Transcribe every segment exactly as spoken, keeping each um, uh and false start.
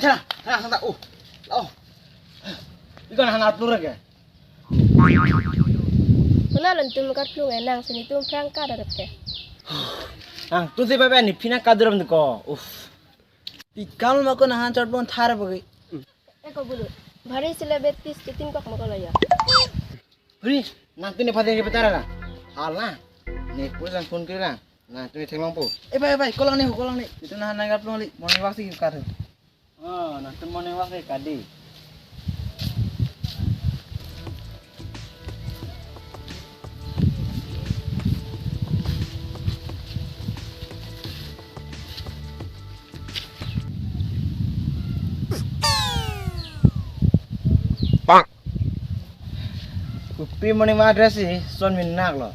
Tha, tha, tha, oh. Oh. Iko nang arplung ke. Kuna lantum kat plung enang sini tum prang ka darat ke. Nangtum si bebe ni pina kaduram deko. Uff. Pikal mako nahan chot bon thar bagi. Eko bulu. Bhari sila betis kitin kok mako laya. Huri, nangtum ne phatin ke petara na. Hal na. Ne pulang phone kiri na. Nangtum ne theklongpo. Eh, bai, bai, kolang ne, kolang ne. Itum nahan nang arplung li. Morning walk si kar. Oh, nangtum morning walk ke kadi. Kopi morning walk dress si son min nak lo.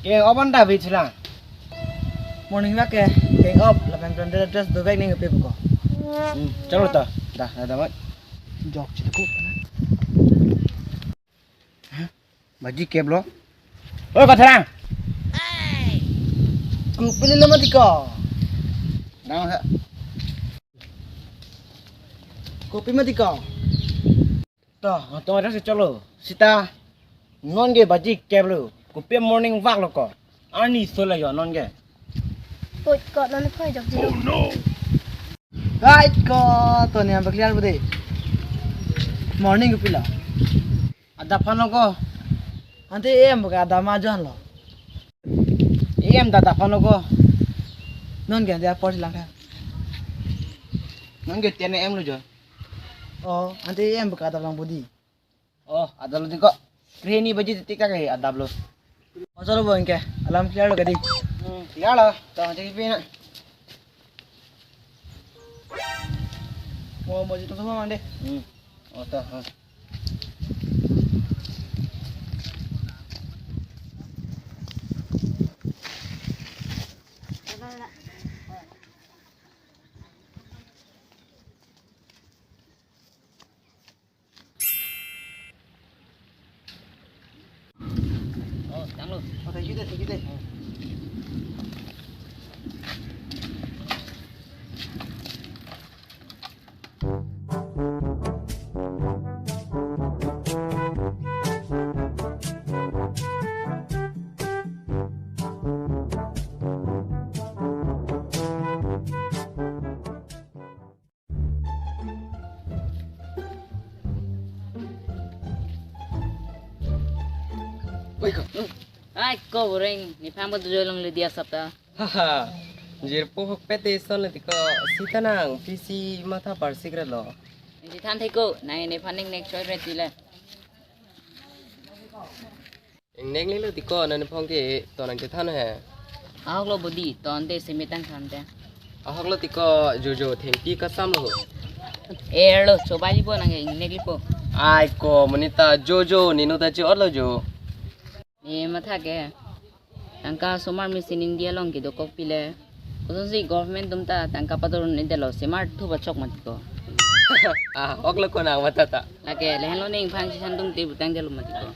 Ke oban ta bi thilang. Morning walk ke ke op lapen pen dress dovek ning pe ko. Hmm, chalo ta. Da, da, da, mat. Jok chili ko. Hah? Baji kep lo. Oi, Patharang. Kopi le lo mati ko. Dang ha. Kopi mati ko. To, to ada si chalo. Sita non ke baji kep lo. Kopi morning walk lo ko. Ani sola yo non ke. Oi, ko non phai jok ji. Hai ko, to ne am clear bude. Morning kopi lo. Adap aphan lo ko. Ante em ka adap ma jon lo. Em da adap aphan lo ko. Non ke ante apor lang tha. Non ke tene em lo jo. Oh, ante em ka adap lang budi. Oh, adap lo diko. Kreni baji titik ka ke adap lo. Oh, chalo bo inke. Alam clear lo kadi. Hmm, clear lo. To, jadi pina. Mo, mo, jito sama mande. Hmm. Oh, to, ha. Oh, tanglo. Oh, thank you deh, thank you deh. Oi ko. Ai ko boreng, nephan ba dujoi longle dia sapta. Haha. Jirpo hokpet te son le tiko, sita nang pisi matha parsik re lo. Nangchethan thek ko, nang nephan ning nek choi re tile. Ingnek ni lo tiko, nang nephong ke to nangchethan he. Ahok lo budi, to ante semitang than te. Ahok lo tiko, jojo thengpi kasam lo. Er lo, chobai lipo nang ingnek lipo. Ai ko, monit ta jojo, ninu ta che-ot lo jo. Ne matha ke. Tangka osomar machine India along kedo kok pile. Kosonsi government atum ta tangka pador un-edetlo, osomar thup achok mati ko. Ah, ok lo ko nang matha ta. Lake, lahenlo ne ingphan si santung te butang jalo mati ko.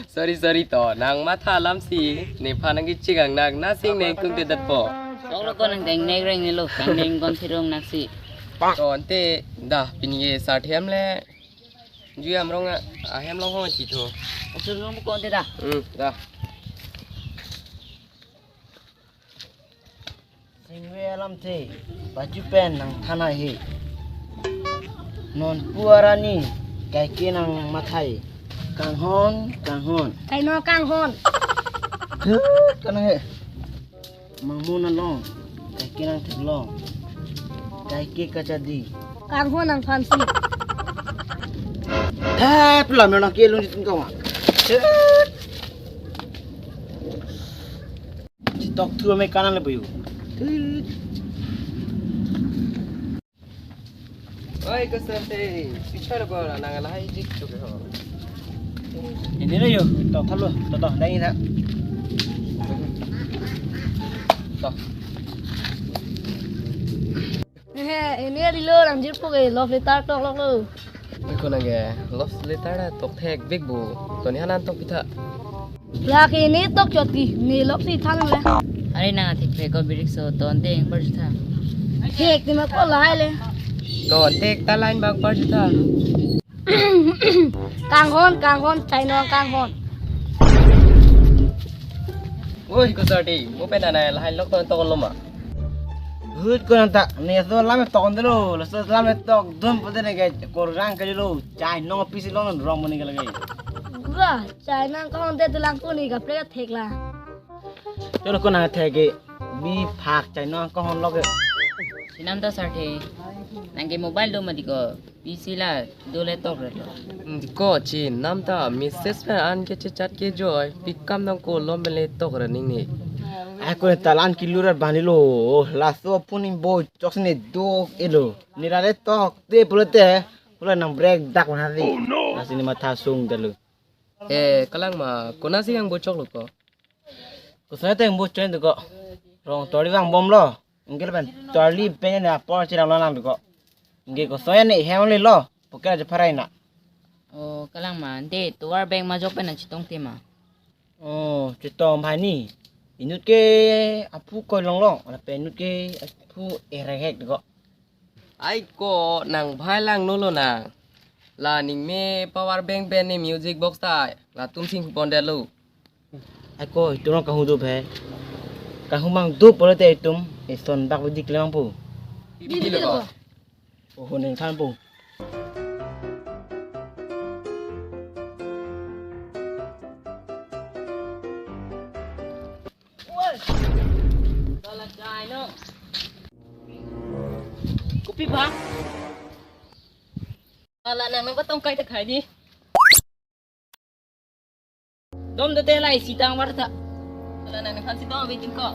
Sorry, sorry to, nang matha alam si, nephan nang kichigangnak, na sing neng tung te datpo. Ok lo ko nang deng nek reng ne lo, kang deng kon thirong nak si. To ante, da, pini ke sarthe hem le, jui amrong a, ahem long hong chitho. Asur long ko ante da. Hmm, da. Singve alam te, baju pen nang than ahe. Non pu arni, kaike nang mathai. Kanghon, kanghon. Kaino kanghon. He, kanang he. Mangmun along, kaike nang theklong. Kaike kachadi. Kanghon nangphan si. He, pula mena ke lung jitin kau ma. He. Chitok thu ame kanan le bayu. Oi, kasar te, pichar ko na nang lahai jik chuke ho. Ini le yo, to thalo, to to, dai na. To. He, ini rilo nang jirpo ke love letter tok lok lo. Oi ko nang ke love letter ta tok thek big bu. To ne hanan tok pitha. Lake ne tok chot ti, ne love si than le. Are nang athik pe ko birik so to ante eng bar jutha. Thek ti ma ko lahai le. To, tek ta line bak par juta. Kanghon, kanghon, chainong kanghon. Oi, ko sir di, mo pen anai lahai lok ton toklo ma. Hut ko nang ta, ne so lam tok delo, laso lam tok dun pute ne ke korang ke delo, chainong pisi long rong mani ke lagi. Gua, chainong kanghon te tulang kuni ka plek thek la. Cholo ko nang thek ke, bi phak chainong kanghon lok ke. Chenam ta sir the, nang ke mobile do ma di ko. Pisi la dole tok re lo. Ko chenam ta message pen an ke chechat ke joi, pikam nang ko lom le tok re ning ni. Ai ko talan kilurat bani lo, laso puning bo chok sini dok elo. Ni rare tok te pulote, pulo nang break dak wana si. Nasi ni matha sung dalo. Eh, kalang ma, konasi yang bo choklo ko? Kosai te bo choklo ko. Rong Charli vangbomlo. Anke lapen Charli pen ne apor chirang lo nang ko. Anke kosai ne hem le lo. Poke aja pharai na. Oh, kalang ma, de tovar bank majok pen chetong te ma. Oh, chetong bhai ni. Inut ke aphu koi long long, lapen inut ke aphu erek hek ko. Ai ko nang bhai lang nolo na. La ning me power bank pen ne music box ta latum sing pon det lo. Ai ko itum rong kahung do bhai. Kahung mang do polo te itum ison bak bidik lemang po. Bidik lo. Oh, ning than po. Kopi bang? Ala nang nang patong kai ta khai di. Dom do te lai sitang war ta. Ala nang nang phan sitang abin ko.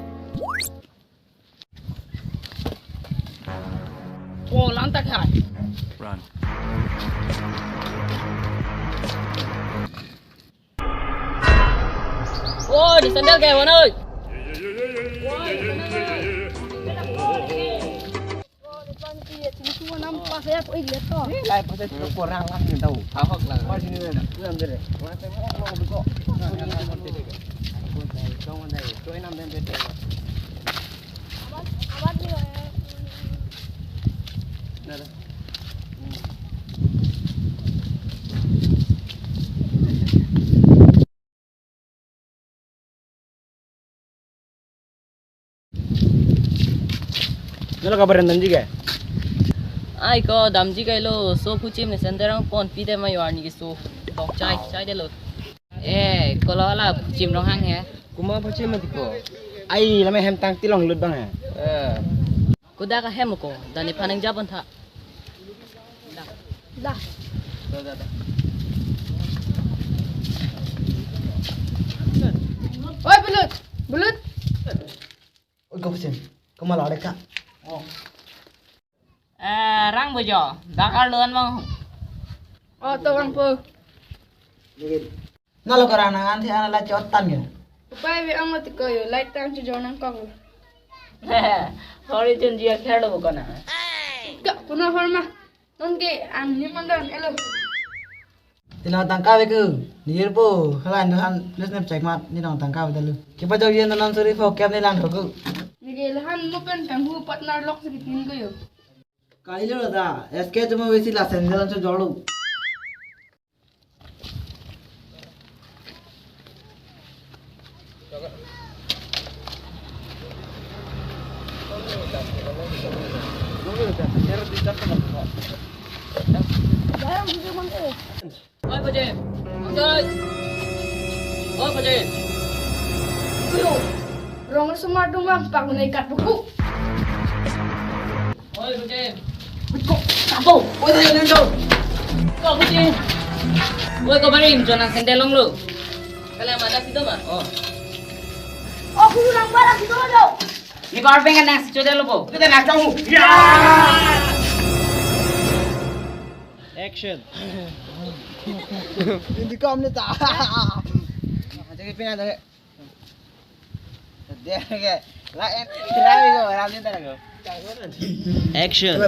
Ko lang ta khai. Run. Oh, di sandal kayak mana, oi? Lai pas itu kurang lah, ni tahu. Ahok lah. Pas ini dah, kurang deh. Kurang saya mau, mau buka. Kau mana, kau enam dan bete. Nada. Nalo kabar damji ke? Ai ko damji ke lo, so phuchim ne sender ang pon pi de ma yuar ni ke so. Dok chai, chai de lo. Eh, kolo la phuchim rong hang he. Kuma phuchim ma di ko? Ai, lame hem tang tilong lut bang he. Eh. Kuda ka hem ko, dani phanang jabon tha. Dah. Dah, dah, dah. Oi, Bulut. Bulut. Oi, ko phuchim. Kuma la deka. Oh. Eh, rang bojo. Dakar luan mang. Oh, to bang po. Nalo karana anthi ana la chot tan ke. Upai ve ang mati ko yo, light tang chu jor nang kong. Hori chun jia khelo ko na. Ka kuna hor ma. Non ke ang ni mandan elo. Tina tangka ve ku. Nir po, hala ni han les nep chek mat ni dong tangka ve dalu. Kipa jor yen non suri fo kem ni lang ku. Ni ke lahan mo pen kang hu partner lok sekitin ko yo. Kali lo da, S K cuma vesi la sendal chu jor lo. Oi, Pajim. Oi, Pajim. Kuyo, rong sumar dumang pak nai kat buku. Oi, Pajim. Ko, kapo. Oi, oi, oi, oi. Ko, Pajim. Oi, ko bari, jona sendal long lo. Kala mata situ ma. Oh. Oh, kurang barang situ lo. Ni ko arpeng kan nang situ lo po. Kita nak tahu. Ya. Action. Hindi ko amne ta. Jadi pinang dali. Dia ke la et try ko ram ni ta ko. Action.